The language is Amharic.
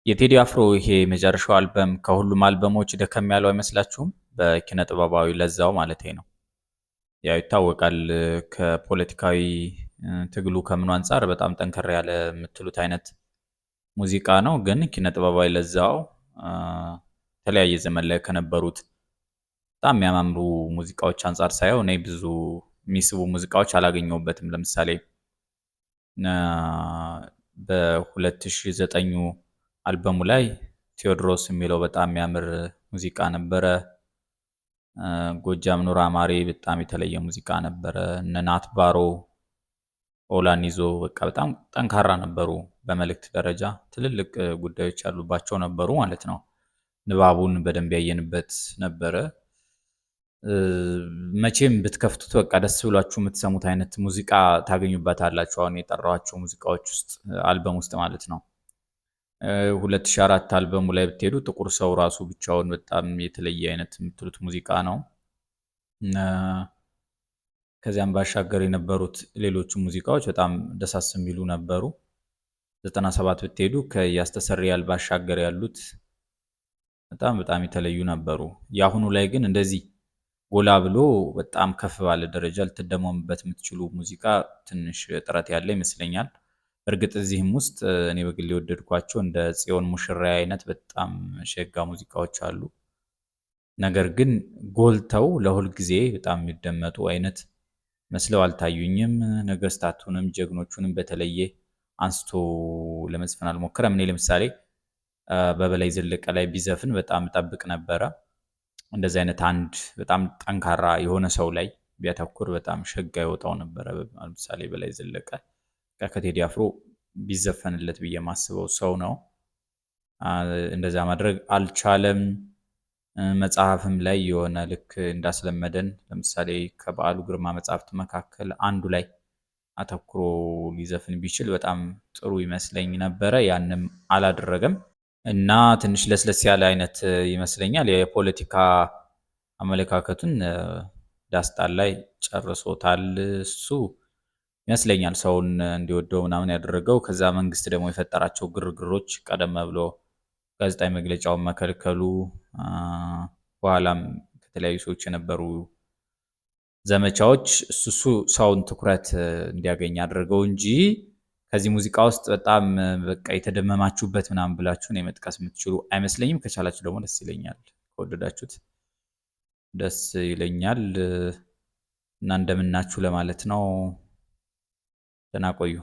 የቴዲ አፍሮ ይሄ የመጨረሻው አልበም ከሁሉም አልበሞች ደከም ያለው አይመስላችሁም? በኪነ ጥበባዊ ለዛው ማለት ነው። ያው ይታወቃል፣ ከፖለቲካዊ ትግሉ ከምኑ አንጻር በጣም ጠንከር ያለ የምትሉት አይነት ሙዚቃ ነው። ግን ኪነ ጥበባዊ ለዛው የተለያየ ዘመን ላይ ከነበሩት በጣም የሚያማምሩ ሙዚቃዎች አንጻር ሳየው እኔ ብዙ የሚስቡ ሙዚቃዎች አላገኘሁበትም። ለምሳሌ በ2009 አልበሙ ላይ ቴዎድሮስ የሚለው በጣም የሚያምር ሙዚቃ ነበረ። ጎጃም ኑር አማሬ በጣም የተለየ ሙዚቃ ነበረ። እነ ናት ባሮ፣ ኦላን ይዞ በቃ በጣም ጠንካራ ነበሩ። በመልእክት ደረጃ ትልልቅ ጉዳዮች ያሉባቸው ነበሩ ማለት ነው። ንባቡን በደንብ ያየንበት ነበረ። መቼም ብትከፍቱት በቃ ደስ ብሏችሁ የምትሰሙት አይነት ሙዚቃ ታገኙበታላችሁ። አሁን የጠራኋቸው ሙዚቃዎች ውስጥ፣ አልበም ውስጥ ማለት ነው። 2004 አልበሙ ላይ ብትሄዱ ጥቁር ሰው ራሱ ብቻውን በጣም የተለየ አይነት የምትሉት ሙዚቃ ነው። ከዚያም ባሻገር የነበሩት ሌሎቹ ሙዚቃዎች በጣም ደሳስ የሚሉ ነበሩ። 97 ብትሄዱ ከያስተሰርያል ባሻገር ያሉት በጣም በጣም የተለዩ ነበሩ። የአሁኑ ላይ ግን እንደዚህ ጎላ ብሎ በጣም ከፍ ባለ ደረጃ ልትደመሙበት የምትችሉ ሙዚቃ ትንሽ ጥረት ያለ ይመስለኛል። እርግጥ እዚህም ውስጥ እኔ በግል የወደድኳቸው እንደ ጽዮን ሙሽራ አይነት በጣም ሸጋ ሙዚቃዎች አሉ። ነገር ግን ጎልተው ለሁል ጊዜ በጣም የሚደመጡ አይነት መስለው አልታዩኝም። ነገስታቱንም ጀግኖቹንም በተለየ አንስቶ ለመዝፈን አልሞከረም። እኔ ለምሳሌ በበላይ ዘለቀ ላይ ቢዘፍን በጣም እጠብቅ ነበረ። እንደዚህ አይነት አንድ በጣም ጠንካራ የሆነ ሰው ላይ ቢያተኩር በጣም ሸጋ ይወጣው ነበረ። ለምሳሌ በላይ ዘለቀ ከቴዲ አፍሮ ቢዘፈንለት ብዬ የማስበው ሰው ነው። እንደዛ ማድረግ አልቻለም። መጽሐፍም ላይ የሆነ ልክ እንዳስለመደን ለምሳሌ ከበዓሉ ግርማ መጽሐፍት መካከል አንዱ ላይ አተኩሮ ሊዘፍን ቢችል በጣም ጥሩ ይመስለኝ ነበረ። ያንም አላደረገም እና ትንሽ ለስለስ ያለ አይነት ይመስለኛል። የፖለቲካ አመለካከቱን ዳስጣን ላይ ጨርሶታል። እሱ ይመስለኛል ሰውን እንዲወደው ምናምን ያደረገው። ከዛ መንግስት ደግሞ የፈጠራቸው ግርግሮች፣ ቀደም ብሎ ጋዜጣዊ መግለጫውን መከልከሉ፣ በኋላም ከተለያዩ ሰዎች የነበሩ ዘመቻዎች እሱ ሰውን ትኩረት እንዲያገኝ አድርገው እንጂ ከዚህ ሙዚቃ ውስጥ በጣም በቃ የተደመማችሁበት ምናምን ብላችሁ እኔ መጥቀስ የምትችሉ አይመስለኝም። ከቻላችሁ ደግሞ ደስ ይለኛል፣ ከወደዳችሁት ደስ ይለኛል እና እንደምናችሁ ለማለት ነው። ደህና ቆዩ።